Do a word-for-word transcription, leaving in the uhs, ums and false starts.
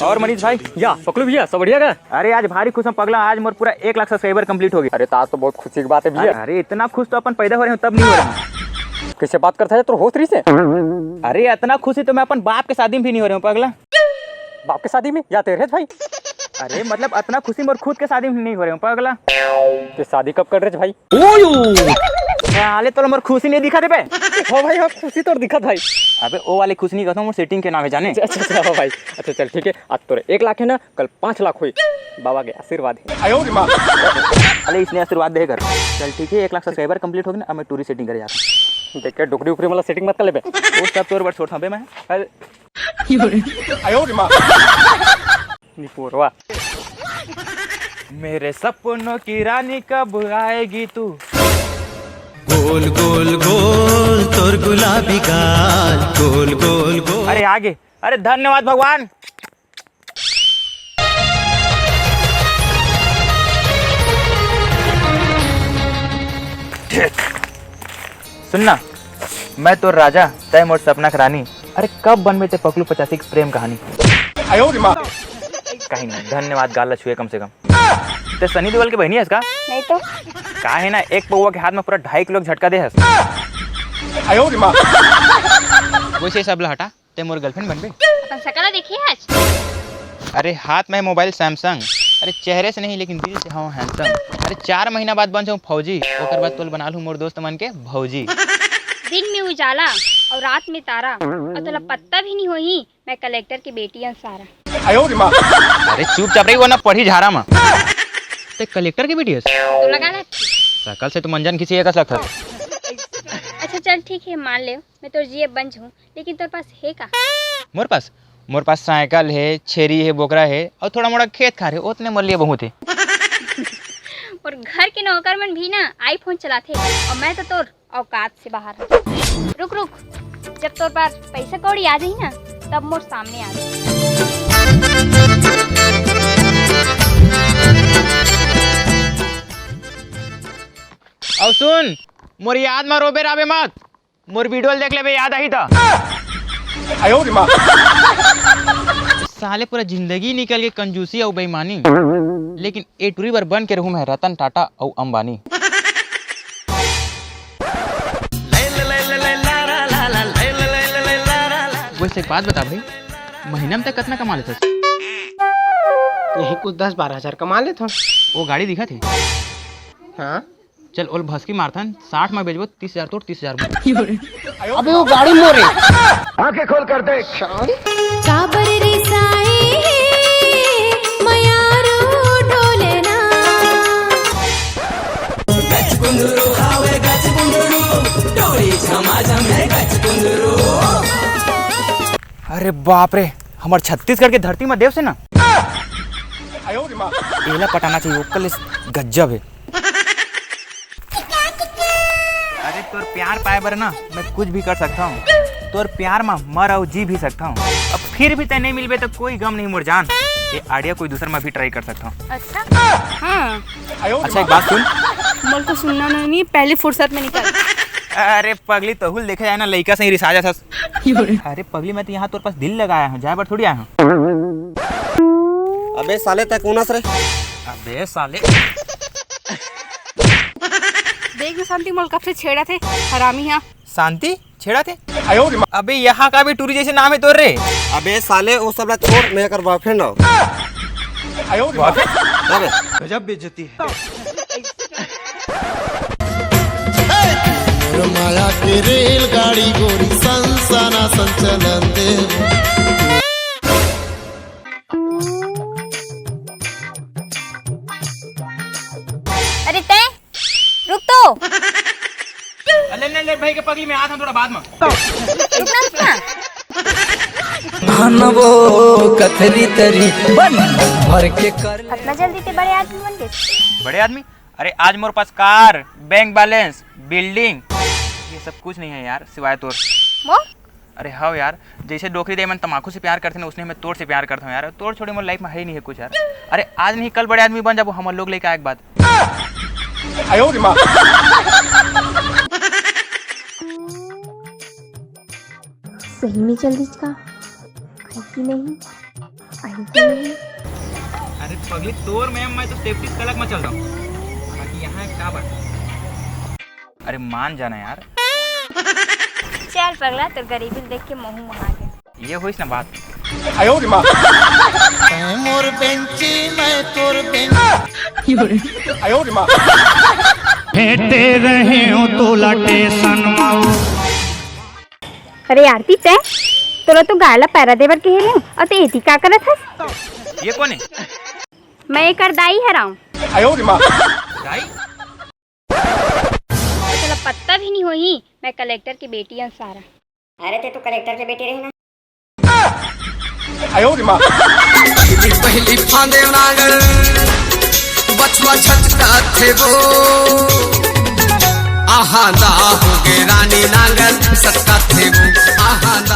और मनीष भाई, या पकलू भैया, सब बढ़िया का? अरे, आज भारी खुश हँव पगला, आज मोर पूरा एक लाख subscriber complete हो गे। अरे, त आज तो बहुत खुशी की बात हे भैया। अरे, इतना खुश तो अपन पैदा हो रहे हँव तब नहीं हो रहे हँव। कइसे बात करत हस, तोर होश रहिसे? अरे, इतना खुशी तो मैं अपन बाप के शादी में भी नहीं हो रहे हँव पगला। बाप के शादी में या तेरे भाई? अरे, मतलब, इतना खुशी मोर खुद के शादी में नहीं हो रहे हँव पगला। ते शादी कब कर रहे भाई? साले, तोला मोर खुशी नहीं दिखत हे बे? हो भाई, हो, खुशी तोर दिखत भाई। अबे, ओ वाली खुशी नहीं कहत हँव, मोर setting के नाम हे जाने। अच्छा, अच्छा, हो भाई। अच्छा, चल, ठीक हे, आज तोर एक लाख हे ना, कल पाँच लाख होही। बाबा के आशीर्वाद हे। अरे, इसने आशीर्वाद दे कर। चल, ठीक हे, एक लाख subscriber complete हो गे ना, अब मैं टूरी setting करे जात हँव। देख के डुकरी उकरी वाला setting मत कर लेबे। वो सब तोर बर छोड़त हँव बे मैं। अरे, निपोरवा। मेरे सपनों की रानी कब आएगी तू? गोल गोल गोल तोर गुलाबी गाल, गोल गोल गोल। अरे, आ गे। अरे, धन्यवाद भगवान। सुन ना, मैं तोर राजा, तैं मोर सपना के रानी। अरे, कब बनबे ते पकलू पचासी के प्रेम कहानी? कहीं नहीं, धन्यवाद, गाल ला छुए कम से कम। ते सनी देओल के बहिनी हस का? नहीं तो। का हे ना, एक पौवा के हाथ में पूरा ढाई किलो के झटका दे हस। वैसे सब ला हटा, ते मोर girlfriend बनबे? अपन सकल ला देखे आज? अरे, हाथ में mobile Samsung। अरे, चेहरे से नहीं, लेकिन दिल से हँव handsome। अरे, चार महीना बाद बन जाऊँ फौजी, ओकर बाद तोला बना लूँ मोर दोस्त मन के भौजी। दिन में उजाला और रात में तारा, और तोला पता भी नहीं होही, मैं कलेक्टर की बेटी हँव सारा। अरे, चुपचाप रही, वरना पढ़ी झारा में। ते कलेक्टर की बेटी हस? तोला का लगथे? सकल से तो मंजन खिसी एकस लगथस। अच्छा, चल, ठीक हे, मान ले, मैं तोर G F बन जाहूँ, लेकिन तोर पास हे का? मोर पास? मोर पास साइकिल हे, छेरी हे, बोकरा हे, और थोड़ा मोड़ा खेत खार हे, ओतने मोर लिए बहुत हे। और घर के नौकर मन भी ना iPhone चलाथे, और मैं तो तोर औकात से बाहर हँव। रुक, रुक, जब तोर पास पैसा कौड़ी आ जाही ना, तब मोर सामने आ जाही। अउ सुन, मोर याद म रोबे राबे मत। मोर video ल देख लेबे, याद आही त। साले पूरा जिंदगी निकल गे कंजूसी अउ बेईमानी, लेकिन ए टूरी बर बन के रहूं मैं रतन टाटा अउ अंबानी। वैसे एक बात बता भाई, महीना में तक कतना कमा लेथस? यही कुछ दस बारह हजार कमा लेथों। वो गाड़ी दिखत हे? हाँ। चल, ओल भसकी मारथन, साठ में बेचबो, तीस हजार तोर, तीस हजार मोर। अबे वो गाड़ी मोरे। आंखें खोल कर देख। काबर रिसाए हे मयारू ढोलना। अरे बाप रे, हमर छत्तीसगढ़ के धरती में देव से ना, एला पटाना चाहिए, ओकर ले गजब हे। अरे तोर प्यार पाए बर ना मैं कुछ भी कर सकता हूँ। तोर प्यार मा मर अउ जी भी सकता हूँ। अब फिर भी तै नहीं मिलबे तो कोई गम नहीं मोर जान। ये idea कोई दूसर मा भी try कर सकता हूँ। अच्छा? हाँ। अच्छा एक बात सुन। मोर को सुनना नहीं, पहले फुर्सत में निकल। अरे पगली, तहूल देखे जाए ना, लइका से ही रिसा जाथस। अरे पगली, मैं तो यहाँ तोर पास दिल लगाया हूँ, जाए बर थोड़ी आया हूँ। अबे साले, तै कोन अस रे? अबे साले। देख ना शांति, मोला कब से छेड़त हे हरामी हा। शांति छेड़त हे? अबे यहाँ का भी टूरी जैसे नाम हे तोर रे। अबे साले, वो सब ला छोड़, मैं एकर boyfriend हूँ। Boyfriend? अबे। गजब बेइज्जती हे। मोर माया के रेलगाड़ी गोरी सनसना संचलन दे। अरे तै रुक तो। अरे ले, ले, भाई के पगली में आ था थोड़ा बाद में। रुकना, रुकना। हनबो कथरी तरी बन भर के कर ले। इतना जल्दी ते बड़े आदमी बन गए? बड़े आदमी? अरे आज मोर पास car, bank balance, building, ये सब कुछ नहीं है यार, सिवाय तोर। वो? अरे हाँ यार, जैसे डोकरी दे मन तमाकू से प्यार करते ना, उसने मैं तोर से प्यार करता हूँ यार। तोर छोड़ी मोर life में है ही नहीं है कुछ यार। अरे आज नहीं कल बड़े आदमी बन जाबो, हमर लोग लेके आए के बाद। सही में चल रही का? है कि नहीं? अरे पगली, तोर में मैं तो सेफ्टी तलक में चल रहा हूँ, बाकी यहाँ का बात। अरे मान जाना यार। चल पगला, तोर गरीबी देख के महू महा गया। ये होइस ना बात। आयो रे माँ। तैं मोर बेंची, मैं तोर बेंची। आयो रे माँ। भेंटे रहे हो तोला टेसन माऊ। अरे आरती, तैं, तोला तो गाय ला पैरा देबर कहे रहे हो, और तैं एती का करत हस? ये कौन है? मैं एकर दाई हरंव। आयो रे माँ। दाई? तोला पता भी नहीं होही, मैं कलेक्टर के बेटी हंव सारा। अरे तैं तो कलेक्टर के बेटी रहे ना। आयो रे माँ। पहली पहली फांदे नांगर, बछवा झटका थे वो। आहा दा हो गे रानी नांगर, सटका थे वो। आहा दा।